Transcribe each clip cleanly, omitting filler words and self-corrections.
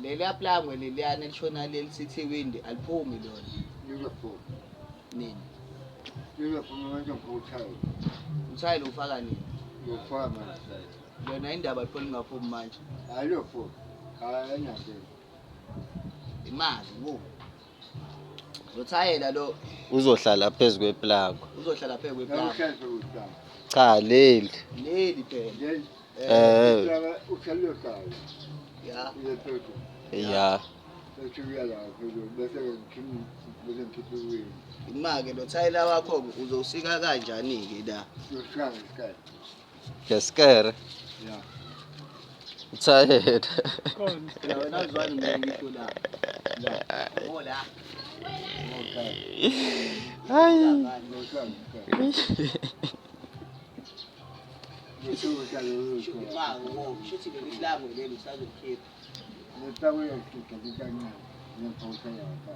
Leliya plangwe leliyana elishona leli sithi windi aliphumi lona. Lizophuma. Nini? Lizophuma manje ngikuthayela. Uthayela ufaka nini? Ngiyofaka manje. Lona indaba pho lingaphumi manje. Hayi liyophuma. Hayi ayinankinga. Imali wo. Uzothayela lo Uzohlala phezu kweplangwe. uzohlala phezu kweplangwe. Nakuhlala sekuhlala. Cha leli. Leli phela. Leli Eh. iplanga uthayela uyohlala. Ya. Iye phezulu. Ya. Bese uya la phezulu bese ngikhipha bese ngikhipha iwindi. Imake lo thayela wakho uzowusika kanjani ke la? Ngiyofika ngesikhathi. Ngesikere. Ya. Uthayela. Phela wena uzwani mina ngisho la. La. Oh la. Okay. Hayi. Ngiyofika ngesikhathi. Ngiyofika ngesikhathi. Imake wo, shuthi leli plangwe leli usazolikhipha. Ngihlala uyahlika kancane. Ngiyaphosa lapha.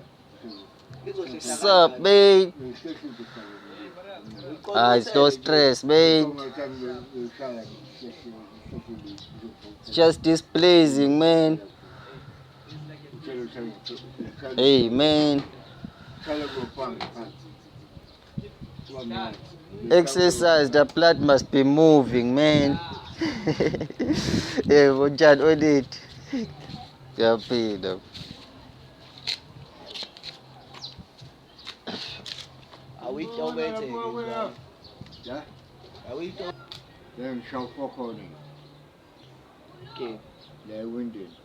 Lizohlehla Sup, babe? Ngihlehla Ah, it's no stress, babe. It's just displeasing, man. Hey, man. Exercise, the blood must be moving, man. Yebo, njani oledi? Ngiyaphila. Awuyitobethe ke. Awuyito ke. La ewindini.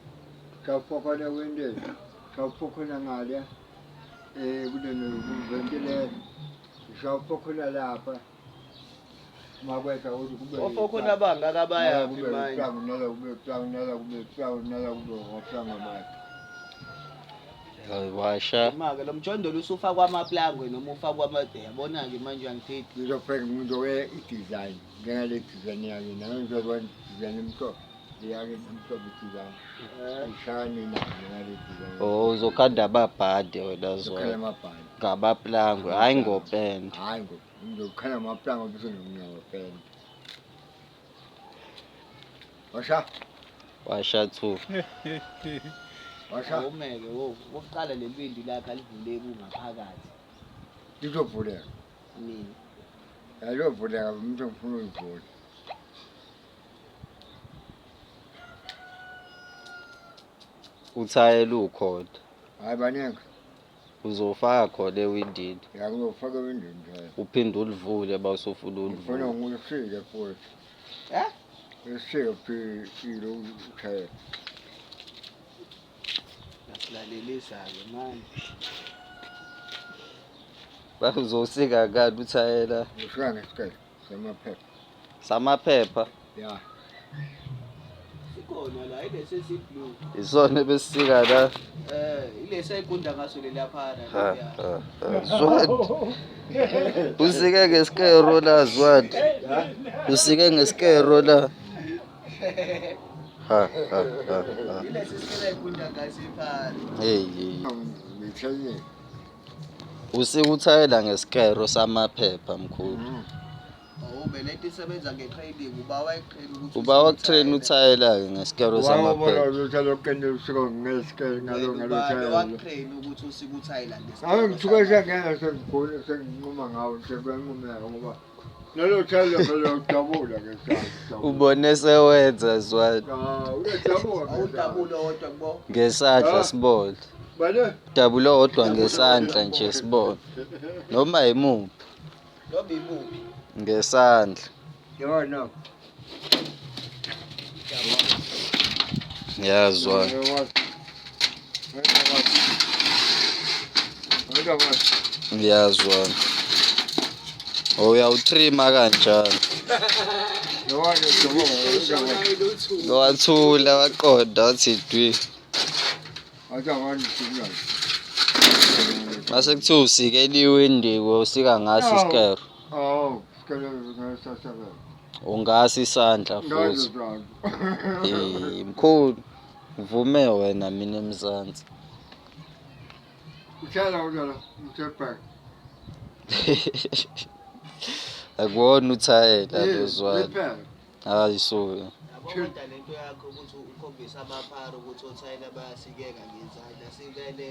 Shawufokhona ewindini. Shawufokhona ngale kuleno ventilator. Shawufokhona lapha. Makwetha ukuthi kube Ofokhona bangaka bayaphi kube manje? iplanga, nala kube iplanga, nala kube iplanga, nala kube amaplanga amade. Washa. Imake lo mjondolo usufakwa amaplangwe noma ufakwa amade yabona ke manje uyangithidi. Ngizofika ngizoke i-design njengale design yami nami ngizokwenza i-design emhlophe leyake emhlophe i-design ishane nayo njengale design. Oh, uzokhanda amabhadi wena Ngizokhala zona. amabhandi. Ngamaplangwe, hhayi ngopende. Hhayi ngo ngizokhala amaplanga bese ngiyawapenda. Washa, Washa two. washa. Awumeke wo, wokuqala leli windi lakhe alivuleki ungaphakathi. Lizovuleka. Nini? Alizovuleka umuntu ngifuna uyivula. Uthayela ukhona. Hhayi baningi. Uzofaka khona ewindini. Ya ngizofaka ewindini njalo. Uphinde ulivule bawusufuna Ngifuna ulivule. ngiwusike futhi. Eh? Usike futhi ilo uthayela. Ngasilalelisa ke manje. Bazosika ngani uthayela? Ngifika ngesikele samaphepha. Samaphepha. Ya. Sikhona la ilesi esiblue. Isona ebesisika la. Ilesi ayigunda ngaso leliya phana. Ha, leliya. ha, ha. Zwandi. Usike ngesikero la Zwandi. Usike ngesikero la. Ha ha ha ha. Ilesi sikela ayigunda ngaso iphana. Hey hey. Ngithengile. Usike uthayela ngesikero samaphepha mkhulu. Awube lento isebenza nge-training uba wayitrain ukuthi Uba wakutrain uthayela ke ngesikero Wawubona samaphepha. ukuthi lokho usiko ngesikele ngalo ngalo thayela. Wakutrain ukuthi usike uthayela ngesikero. Hayi ngithuke sengeke sengigula senginquma ngawo sekuyanqumeka ngoba lelo thayela phela uyajabula ngesandla. Ubone sewenza Zwandi. Ah, uyajabula. Awudabule wodwa kubo. Ngesandla Ah. sibone. Bale Dabula wodwa ngesandla nje sibone. Noma yimuphi Noma imuphi. ngesandla. yona. Ngiyazwa. Ngiyazwa. Oh uyawutrima kanjani? Wathula waqonda wathi dwi. Mase kuthiwa usikela iwindi usika ngaso isikero. Oh, sikele ngesasabela. Ungasi isandla futhi. Eh mkhulu. Vume wena mina eMzansi. Uthela uthela uthela. Akuwona uthayela lo Zwandi. Phela. Hayi suka. Yabo Kodwa lento yakho ukuthi ukhombise amaphara ukuthi othayela bayasikeka ngezandla sikelele.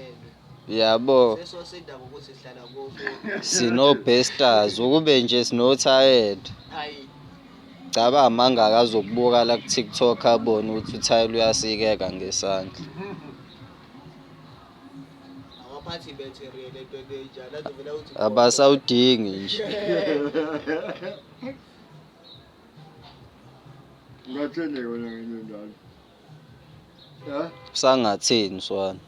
Yabo. Sesosinda ngokuthi sihlala ko-40. Sino-besters ukube nje sinothayela. Hayi. Cabanga mangaka azokubuka la ku-TikTok abone ukuthi uthayela uyasikeka ngesandla. Awaphathi material entweni enjalo azovela ukuthi Abasawudingi nje. Ngathini wena ngento njalo? Eh? Sangathini swana.